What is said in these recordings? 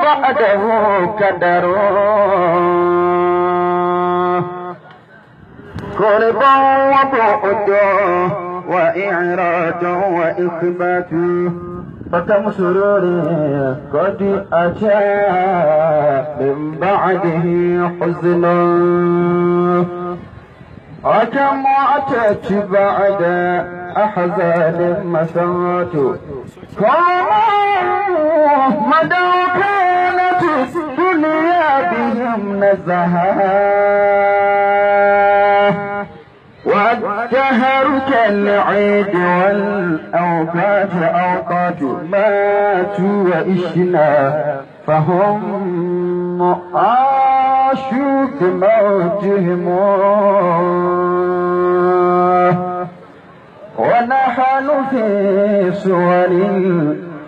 بعده كدر قرب وبعد وإعراض وإخبات فكم سرور قد أتى من بعده حزن وكم أتت بعد أحزان مسرات قوم مدوا كانت الدنيا بهم نزها والدهر كالعيد والأوقات أوقات ماتوا وإشنا فهم عاشوا بموتهم ونحن في صور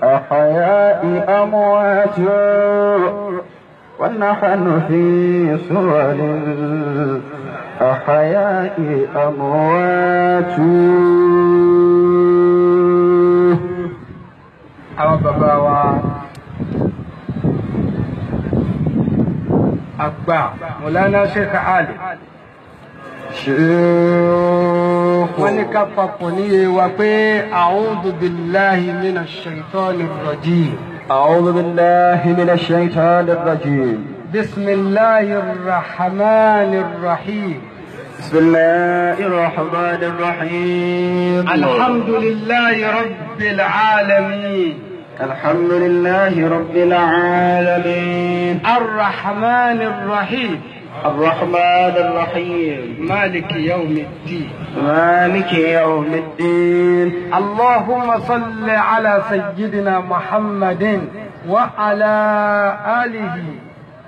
الأحياء أموات ونحن في صور الأحياء أموات. Àwọn bàbá wa àgbà Mọ̀lánà Sheikh Ali wọ́n ní ká papọ̀ níye wa pé a'udhu billahi minash shaitanir rajim. A'udhu billahi minash shaitanir rajim. Bismillahir rahmanir rahim. Bismillahir rahmanir rahim. Alhamdulillahi rabbil alamin. Alhamdulillahi rabbil alamin. Arrahmanir rahim. الرحمن الرحيم. مالك يوم الدين. مالك يوم الدين. اللهم صل على سيدنا محمد وعلى آله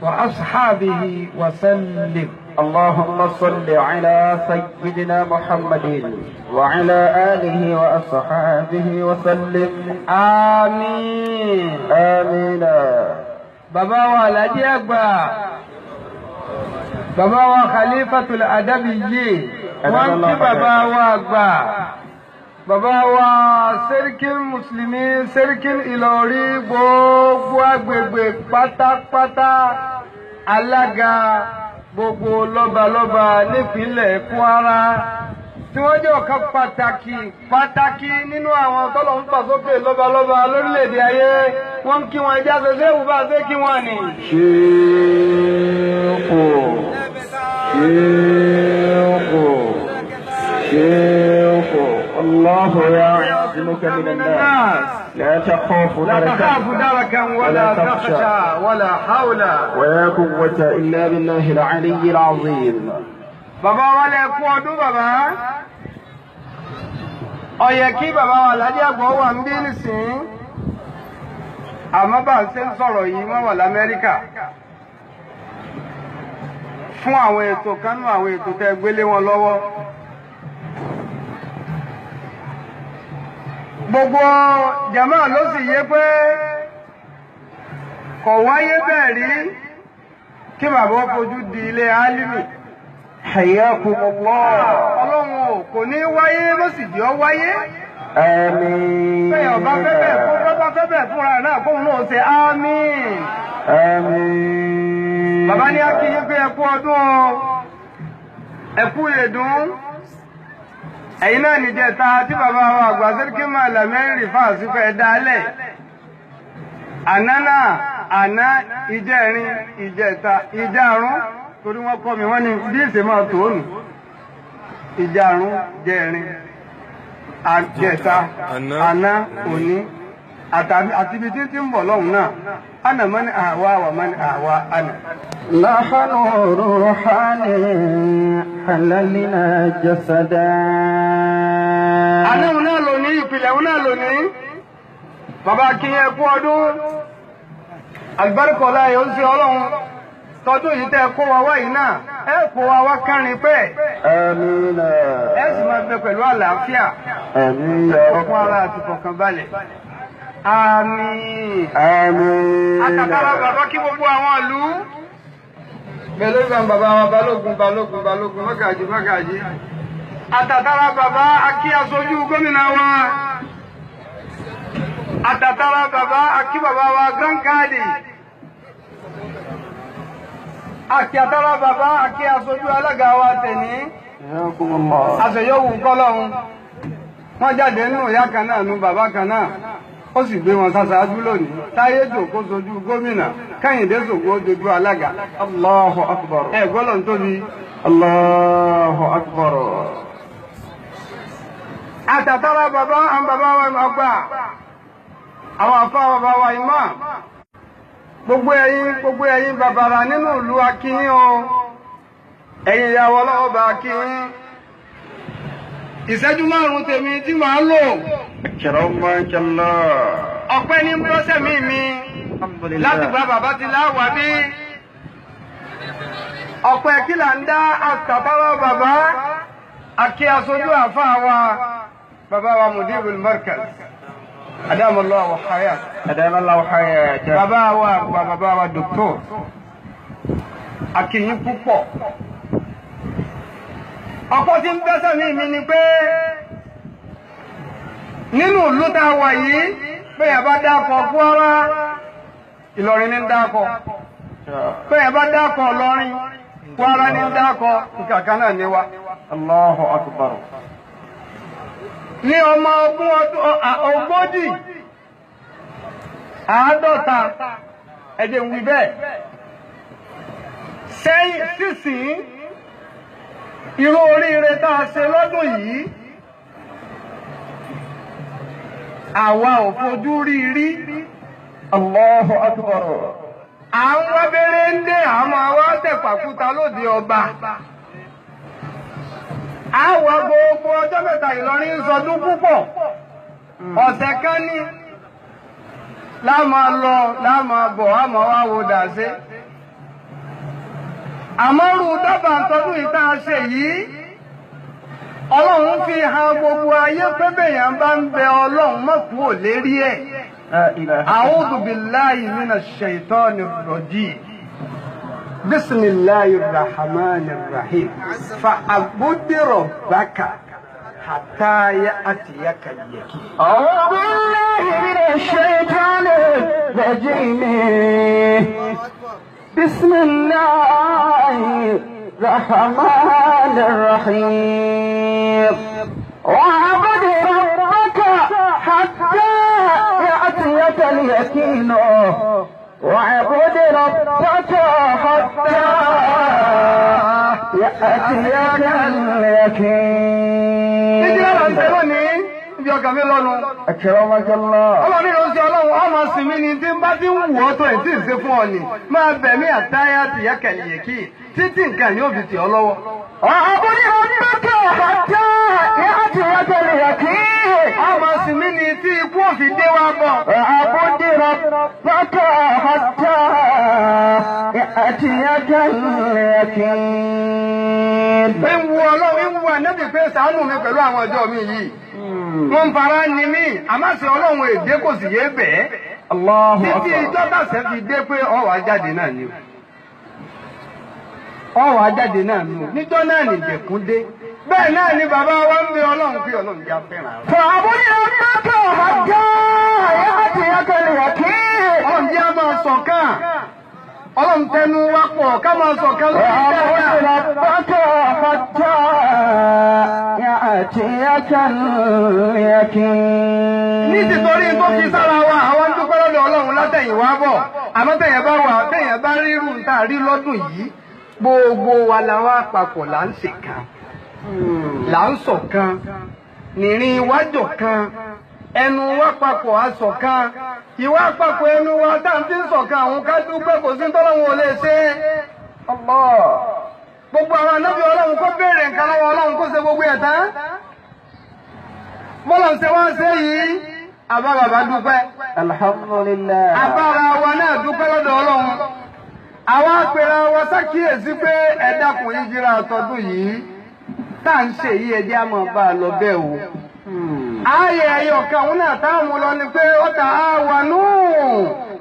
وأصحابه وسلم. اللهم صل على سيدنا محمد وعلى آله وأصحابه وسلم. آمين. آمين. Bàbá wa Alhaji Àgbà, bàbá wa Khalifatul Adabiyyi, wọ́n kí bàbá wa àgbà, bàbá wa Sẹ́ríkìn Mùsùlùmí, Sẹ́ríkìn Ìlọrí, gbogbo agbègbè pátápátá, alága gbogbo lọ́balọ́ba nípínlẹ̀ Kwara, tí wọ́n jẹ́ ọ̀kan pàtàkì pàtàkì nínú àwọn tọ́lọ̀ ń fà sókè lọ́balọ́ba lórílẹ̀‐èdè ayé, wọ́n ń kí wọn ẹja ṣe ṣéwù bá ṣe kí wọ́n ní. Ṣéèkù ṣéèkù ṣéèkù Allahu ya'simuka minan nas la takhafu darakan wala takhsha wala hawla wala quwwata illa billahi al-'aliyyil 'azim. Bàbá wa lẹ kú ọdún bàbá. Ó yẹ kí bàbá wa Alhaji Àgbà wà ń bí nísìnyí. Àmọ́ bá ń ṣe ń sọ̀rọ̀ yìí wọ́n wà l'Amẹ́ríkà. Fún àwọn ètò kánú àwọn ètò tẹ́ gbélé wọn lọ́wọ́. Gbogbo jàmáà ló sì yé pé kò wáyé bẹ́ẹ̀ rí kí bàbá ó fojú di ilé Álímì. Hayyakumullah. Ọlọ́run ò kò ní wáyé bó sì jẹ́ ọ wáyé. Àmín. Bẹ́ẹ̀ ọba fẹ́bẹ̀ fún bọ́bá fẹ́bẹ̀ fúnra náà kóun náà ṣe àmín. Àmín. Bàbá ní a kí yín pé ẹ kú ọdún o, ẹ kú ìyèdún. Ẹ̀yin náà nìjẹta tí bàbá wa àgbà Sẹ́ríkì Màlàmẹ́ rìfáàsì fẹ́ dálẹ̀. Àná náà, àná ìjẹrin, ìjẹta, ìjàrún. Torí wọ́n kọ́ mi wọ́n ní bí ìṣe máa tó nù. Ìjàrún, jẹrin, àjẹta, àná, òní, àti ibi tí ń bọ̀ lọ́hùn náà. Ana mani àwa wà mani àwa ana. Nahnu ruhani halalina jasada. Àná òun náà lò ní ìpìlẹ̀ òun náà lò ní. Bàbá kí ẹ kú ọdún. Àlùbáríkọ̀lá yóò ń ṣe Ọlọ́run. Tọdún yìí tẹ́ kó wa wá yìí náà, ẹ kó wa wá kárin pẹ́. Àmín. Ẹ sì máa bẹ pẹ̀lú àlàáfíà. Àmín. Ọkùn ara àti fọkànbalẹ̀. Àmín. Àmín. Àtàkàrà bàbá kí gbogbo àwọn ìlú. Bẹ́ẹ̀ lórí àwọn bàbá wa balógun balógun balógun mọ́gàjì mọ́gàjì. Àtàtàrà bàbá akí aṣojú gómìnà wa. Àtàtàrà bàbá akí bàbá wa Grand Kadi. Àkí àtàrà bàbá àkí aṣojú alága wa tẹ̀ní. Àṣeyọ̀wù kọ́lọ́hún. Wọ́n jáde nínú ìyá kan náà nu bàbá kan náà. Ó sì gbé wọn ṣaṣáájú lónìí. Táyé jòkó sojú gómìnà, Kẹ́hìndé sòkó dojú alága. Allahu akbar. Ẹ gbọ́dọ̀ ń tóbi. Allahu akbar. Àtàtàrà bàbá àwọn bàbá wa ọgbà. Àwọn àfa bàbá wa imam. Gbogbo ẹ̀yin bàbàrà nínú ìlú akínyìn o. Ẹ̀yin ìyàwó ọlọ́wọ́ bá akínyìn. Ìṣẹ́jú márùn-ún tèmi tí màá lò. Akramakallah. Ọpẹ́ ní bọ́sẹ̀ mi láti gba bàbá ti láwà bí. Ọpẹ́ kí là ń dá àtàtàrà bàbá àkí aṣojú àfáà wa bàbá wa Mudirul Markaz. Adamallahu hayat. Adamallahu hayat. Bàbá wa àgbà bàbá wa dòkítọ̀. Akínyìn púpọ̀. Ọ̀pọ̀ tí ń bẹ́sẹ̀ mi ni pé nínú ìlú tá a wà yìí bẹ́ẹ̀ bá dákọ̀ Kwara Ìlọrin ní dákọ̀, bẹ́ẹ̀ bá dákọ̀ Ìlọrin Kwara ní dákọ̀, nǹkan náà ní wa. Allahu akbar. Ní ọmọ ogún ọdún ogójì àádọ́ta ẹ̀jẹ̀ ń wí bẹ́ẹ̀ sẹ́yìn sísìn irú oríire tá a ṣe lọ́dún yìí àwa ò fojú rí rí. Allahu akbar. À ń wá bèrè ń dé àmọ́ àwa tẹ̀pàkúta lóde ọba. Àwa gbogbo ọjọ́ mẹ́ta Ìlọrin ń sọdún púpọ̀. Ọ̀sẹ̀ kan ní láàmà lọ láàmà bọ̀ àmọ́ wá wo dàṣe. Àmọ́rù dábàá tọdún yìí tá a ṣe yìí, Ọlọ́run fi hàn gbogbo ayé pé bẹ́yàn bá ń bẹ Ọlọ́run má kú ò lérí ẹ̀. A'udhu billahi minash shaitanir rajim. Bismillahir rahmanir rahim. Fa'bud rabbaka hatta ya'tiyaka al-yaqin. A'udhu billahi minash shaitanir rajim. Bismillahir rahmanir rahim. واعبد ربك حتى يأتيك اليقين. واعبد ربك حتى يأتيك اليقين. Akramakallah. Ọlọ́run ní oṣù Ọlọ́run ọmọ sinmi ni tí ń bá ti ń wù ọ́ tó ẹ̀ tí ì ṣe fún ọ ni máa bẹ̀mí àtáyà tìyẹ́kẹ̀ yẹ̀kí títí nǹkan yóò fi tì ọ́ lọ́wọ́. واعبد ربك حتى يأتيك اليقين. Ọmọ sinmi ni tí ikú òfin dé wá bọ̀. واعبد ربك حتى يأتيك اليقين. Ń wu Ọlọ́run ń wu Ànábì pé ṣàánú mi pẹ̀lú àwọn ọjọ́ mi yìí. Wọ́n ń fara ni mí, àmọ́ ṣe Ọlọ́run èdè kò sì yé bẹ́ẹ̀. Allahu Títí akbar. ìjọ tàṣẹ fi dé pé ọwọ́ ajáde náà ni o. Ọwọ́ ajáde náà ni o. Níjọ́ náà ni ìdẹ̀kùn dé. Bẹ́ẹ̀ náà ni bàbá wa ń bẹ Ọlọ́run pé Ọlọ́run já fẹ́ràn rẹ̀. فاعبد ربك حتى يأتيك اليقين. Ọlọ́run jẹ́ á máa ṣọ̀kan. Ọlọ́run tẹnu wa pọ̀ ká máa ṣọ̀kan lórí واعبد dáadáa. ربك حتى يأتيك اليقين. Ní tìtorí tó fi sára wa, àwọn ń dúpẹ́ lọ́dọ̀ Ọlọ́run látẹ̀yìnwá bọ̀. Àmọ́ tẹ̀yìn bá wà, tẹ̀yìn bá rírun tá a rí lọ́dún yìí, gbogbo wa la wá papọ̀ là ń ṣèkan, là ń ṣọ̀kan, nìrìn iwájọ̀ kan, ẹnu wa papọ̀ a ṣọ̀kan, ìwà papọ̀ ẹnu wa tá à ń fi ń ṣọ̀kan àwọn ká dúpẹ́ kò sí tọ́lọ́run ò lè ṣe. Allah. Gbogbo àwọn ànábì Ọlọ́run kó béèrè nǹkan lọ́wọ́ Ọlọ́run kó ṣe gbogbo ẹ̀ tán. Bọ́lá ń ṣe wá ṣe yìí, àbá bàbá dúpẹ́. Alhamdulillah. Abára wa náà dúpẹ́ lọ́dọ̀ Ọlọ́run. Àwa apẹ̀rẹ̀ wa ṣàkíyèsí pé ẹ dákun ìjìrà àtọ́dún yìí tá à ń ṣe yìí ẹ jẹ́ á máa bá a lọ bẹ́ẹ̀ o. Ààyè ẹyọ kan òun náà táwọn lọ ni pé ó ta àwọnú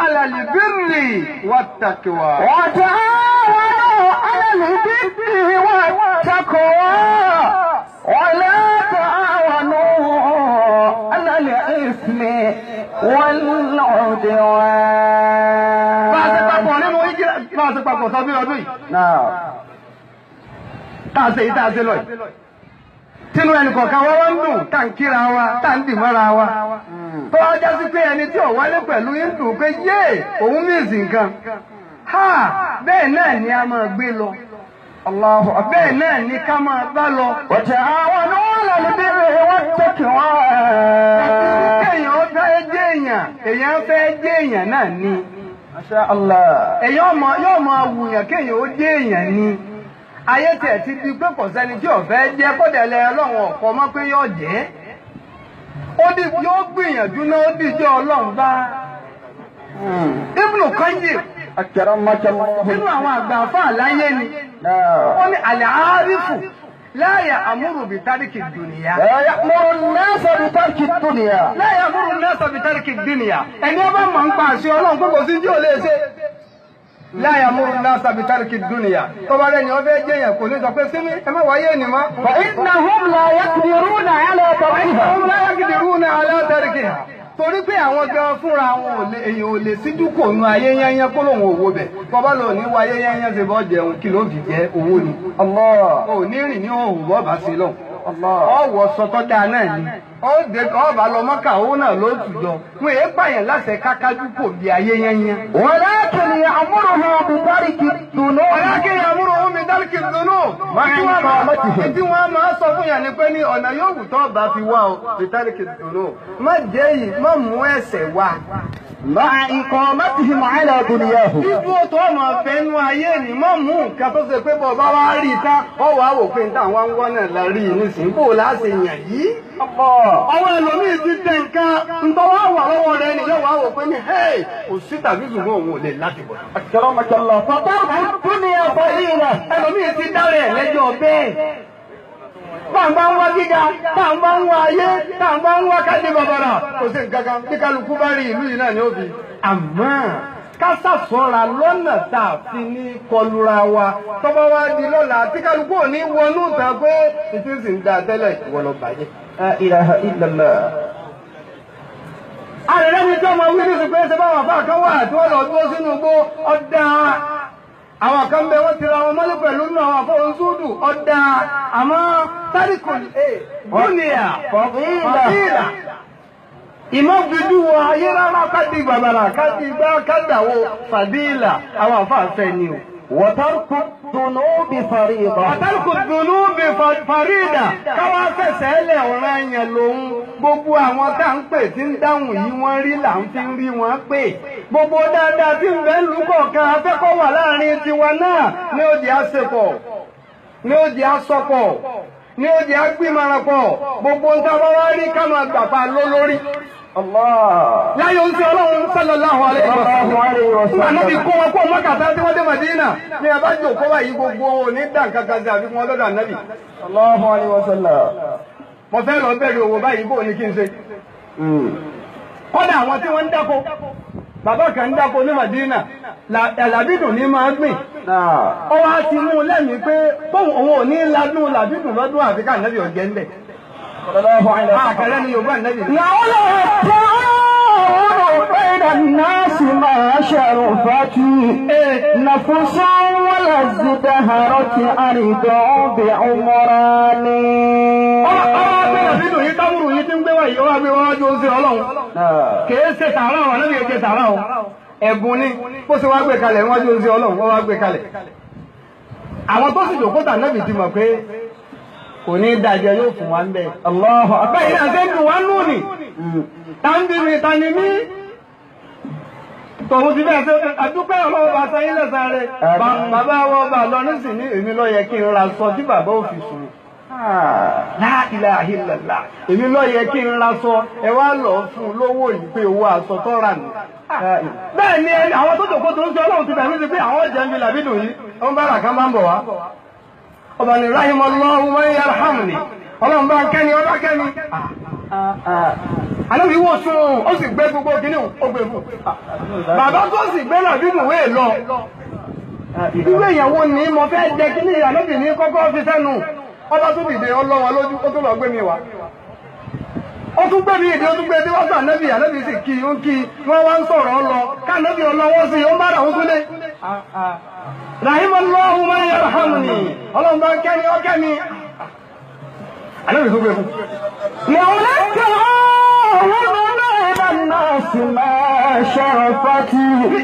alal birri wattaqwa. وتعاونوا على البر والتقوى ولا تعاونوا على الإثم Bá a ṣe والعدوان. papọ̀ nínú ìjìrà bá wá sí papọ̀ sọ bí ọdún yìí. Tá a ṣe yìí tá a ṣe lọ yìí. Tínú ẹnì kọ̀ọ̀kan wá wá ń dùn tá ń kíra wa tá ń dì mọ́ra wa. Tó wá já sí pé ẹni tí ò wálé pẹ̀lú yín dùn pé yéè òun mí ìsìn nǹkan. Ha! Bẹ́ẹ̀ náà ni a máa gbé lọ. Allahu akbar. Bẹ́ẹ̀ náà ni ká máa bá lọ. Wa ta'awanu 'ala al-birri wat-taqwa. Kéèyàn fẹ́ jẹ́ èèyàn, èèyàn fẹ́ jẹ́ èèyàn náà ni. Masha Allah. Èèyàn yóò máa wùyàn kéèyàn ó jẹ́ èèyàn ni. Ayé tẹ̀ ti di pé kò sẹ́ni tí ò fẹ́ jẹ́ kódẹ̀lẹ̀ Ọlọ́run ọ̀kọ́ mọ́ pé yóò jẹ́. Ó di yóò gbìyànjú náà ó dìjọ́ Ọlọ́run bá. Ibn Qayyim. Nínú àwọn àgbà àfáà láyé ni. Ó ní al-arifu la ya'muru bi tarki dunya. La ya'muru an-nasa bi tarki dunya. La ya'muru an-nasa bi tarki dunya. Ẹni ọba mọ̀ ń pa àṣẹ Ọlọ́run pé kò sí tí ò lè ṣe. La ya'muru an-nasa bi tarki dunya. Tọ́ba rẹ̀ ni wọ́n fẹ́ jẹ́ yẹn kò ní sọ pé sími ẹ má wáyé ni mọ́. Fa innahum la yaqdiruna ala tarkiha. Fa innahum la yaqdiruna ala tarkiha. Torí pé àwọn gan fúnra wọn ò lè èyàn ò lè síjú kò nu ayé yányán kó lòun òwò bẹ̀. Bọ́bá lò ní wáyé yányán ṣe bọ́ jẹun kí ló fi jẹ owó ni. Allah. Ò ní rìn ní òhùn bọ́ọ̀bá sí lọ. Allah. Ọ̀wọ̀ sọtọ́ dáa náà ni. Ọba lọ mọ́kà owó náà ló tù jọ. Wọ́n èé pààyàn láṣẹ kákájú kò bí ayé yányán. Walakin ya'muruhum bi tarki dhunub. Walakin ya'muruhum bi tarki dhunub. Tí wọ́n máa sọ fún yàn ni pé ní ọ̀nà yóò wù tó bá fi wá o bi tarki dhunub. Má jẹ́ yìí, má mú ẹ̀ṣẹ̀ wá. Ma'a iqamatihim 'ala dunyahum. Dídúró tó máa fẹ́ nú ayé ni má mú nǹkan tó ṣe pé bọ̀ bá wá rí i tá ọ wàá wò pé níta àwọn wọ́n náà la rí i nísìnyí bó o láṣẹ yàn yìí. Ọwọ́ ẹlòmíì ti tẹ nǹkan ntọ́ wá wà lọ́wọ́ rẹ ni yóò wá wò pé ní hey kò sí tàbí ṣùgbọ́n òun ò lè láti bọ̀. Akramakallah. Fatarku dunya fadila. Ẹlòmíì ti dára ẹ̀ lẹ́jọ́ bẹ́ẹ̀. Báńbá ń wá gíga, báńbá ń wá ayé, báńbá ń wá kájí bàbàrà. Kò sí nǹkan kan bí kálukú bá rí ìlú yìí náà ni ó fi. Àmọ́ ká ṣàṣọ́ra lọ́nà tá a fi ní kọlura wa. Tọ́ba wá di lọ́la tí kálukú ò ní wọnú ìtàn pé ìtí sì ń da tẹ́lẹ̀ ìwọ lọ bàjẹ́. La ilaha illallah. Àrẹ̀rẹ́ mi tí ọmọ wí ní sùpé ṣe báwọn afá kan wà tí wọ́n lọ dúró sínú igbó ọ̀dà. Àwọn kan bẹ wọ́n ti ra wọn mọ́lé pẹ̀lú nínú àwọn afọ́ oṣooṣù ọ̀dà. Àmọ́ tárìkù dúnìyà fọ̀fíìlà. Ìmọ̀ fojú wọ ayé rárá ká di bàbàrà ká di igbá ká dàwó fàdíìlà àwọn afá fẹ́ ni o. وترك الذنوب فريضة. وترك الذنوب فريضة. Káwá fẹsẹ̀ lẹ̀ ọ̀ràn yẹn lòun. Gbogbo àwọn tá à ń pè tí ń dáhùn yìí wọ́n rí là ń fi rí wọn pè. Gbogbo dáadáa tí ń bẹ ń lù kọ̀ọ̀kan afẹ́kọ̀ wà láàrin tiwa náà ní ó jẹ́ àṣepọ̀, ní ó jẹ́ àsọpọ̀, ní ó jẹ́ àgbìmọ̀rànpọ̀. Gbogbo ń tábà wá rí ká máa gbàpá lólórí. Allah. Láyé oúnjẹ Ọlọ́run sallallahu alaihi wasallam. Ànábì kó wọn kó Mọ́kà tá tí wọ́n dé Màdínà. Ní abá jòkó báyìí gbogbo òní dà nǹkan kan sí àfikún ọlọ́dọ̀ Ànábì. Sallallahu alaihi wasallam. Mo fẹ́ lọ bẹ̀rẹ̀ òwò báyìí bó ní kí n ṣe. Kọ́dà àwọn tí wọ́n ń dáko. Bàbá kan ń dáko ní Màdínà. Làbídùn ní máa gbìn. Ó wá ti mú un lẹ́mìí pé tóun òun ò ní ladún làbídùn lọ́dún àfikà Ànábì ọ̀jẹ̀ ń bẹ̀. Àkàrẹ́ ni Yorùbá Ànábì. بين الناس ما شرفت نفس ولا ازدهرت أرض بعمران. Kìí ṣe tààrà wọn lórí èdè tààrà o. Ẹ̀bùn ni bó ṣe wá gbé kalẹ̀ wájú oṣù Ọlọ́run wọ́n wá gbé kalẹ̀. Àwọn tó sì jòkó tà náà ti mọ̀ pé kò ní dájẹ́ yóò fún wa ń bẹ̀. Allahu akbar. Bẹ́ẹ̀ ni àṣẹ ń dùn wá nù ní. Tàbí mi ta ni mí. Tòun ti bẹ́ẹ̀ ṣe àdúpẹ́ Ọlọ́run bá sáyé lẹ́sàn-án rẹ̀. Bàbá wọn bá lọ nísìnyí èmi ló yẹ kí n ra sọ tí bàbá ò fi sùn. La ilaha illallah. Èmi ló yẹ kí n ra sọ ẹ wá lọ fún un lówó yìí pé owó aṣọ tó rà nù. Bẹ́ẹ̀ ni àwọn tó jòkó tó ń sọ Ọlọ́run ti bẹ̀rẹ̀ sí pé àwọn jẹ́ mi làbídùn yìí. Wọ́n bá rà kán bá ń bọ̀ wá. Ọba ní rahimallahu man yarhamni. Ọlọ́run bá kẹ́ni ọba kẹ́ni. Ànábì wò sùn ó sì gbé gbogbo kínní ó gbé fún. Bàbá tó sì gbé làbídùn wéè lọ. Irú ìyàwó ni mo fẹ́ jẹ kínní Ànábì ní kọ́kọ́ fi sẹ́nu. Ọba tó dìde ọlọ́wọ́ lójú ó tó lọ gbé mi wá. Ó tún gbé mi ìdí, ó tún gbé tí wọ́n sọ ànábì, ànábì sì kí ó ń kí wọ́n wá ń sọ̀rọ̀ ọ lọ kánábì ọlọ́wọ́ sí i, ó ń bá dàwọn tún lé. Rahimallahu man yarhamni, ọlọ́run bá kẹ́ni ó kẹ́mi. Ànábì tó gbé fún.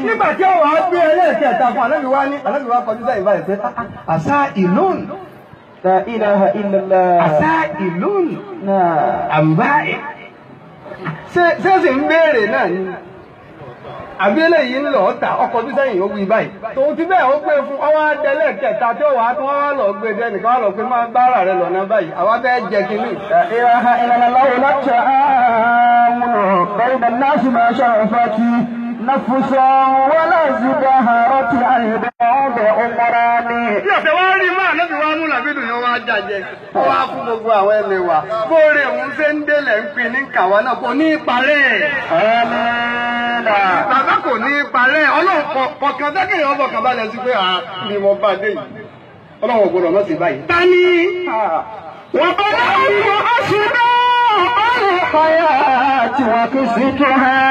Nígbà tí ó wàá gbé ẹlẹ́ẹ̀kẹta fún ànábì wá ní, ànábì wá kọjú sẹ́yìn báyìí pé àṣà ìlú. La ilaha illallah. Àṣà ìlú àmbá ẹ̀. Ṣé sì ń béèrè náà ni? Àbí eléyìí ń lọ ta ọkọ̀ bí sẹ́yìn ó wí báyìí. Tòun ti bẹ́ẹ̀ ó gbé fún ọwọ́ adẹ́lẹ̀ kẹta tí ó wàá tún wá lọ gbé dé nìkan wá lọ pé máa bára rẹ lọ́nà báyìí. Àwa fẹ́ jẹ kínní. La ilaha illallah la ta'awunu bayna an-nasi ma sharafati nafsan wala zidaharati al-ba'd umrani. Bí ọ̀sẹ̀ wá rí máa lọ́bi wá mú làbídù yẹn wá jàjẹ. Ó wá fún gbogbo àwọn ẹlẹ́wà. Bóore òun ṣe ń délẹ̀ ń pin ní kàwá náà kò ní parẹ́. Àmín. Bàbá kò ní parẹ́. Ọlọ́run kọ̀ọ̀kan sẹ́kẹ̀yìn ọ̀bọ̀ kan balẹ̀ sí pé à ni mo bá dé yìí. Ọlọ́run ò gbọdọ̀ lọ sí báyìí. Ta ni? Wọ́n bá dáhùn aṣọ الحياة وكستها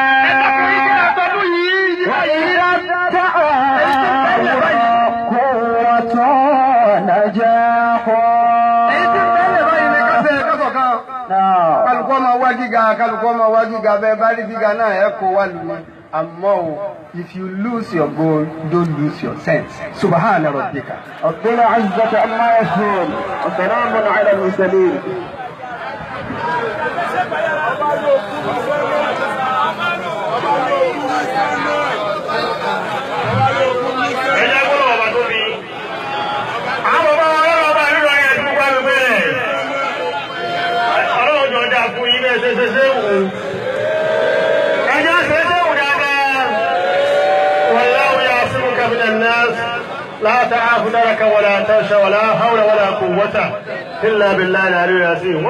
وإلى التعاون قوة نجاح. Kálukú ọmọ wá gíga, kálukú ọmọ wá gíga, bẹ́ẹ̀ bá rí gíga náà ẹ kó wá lù mí. Àmọ́ o, if you lose your goal, don't lose your sense. Subhana rabbika. Rabbil izzati amma yasifun, wa salamun ala al-mursalin. لا تعاف لك ولا تنسى ولا حول ولا قوة إلا بالله العلي العظيم.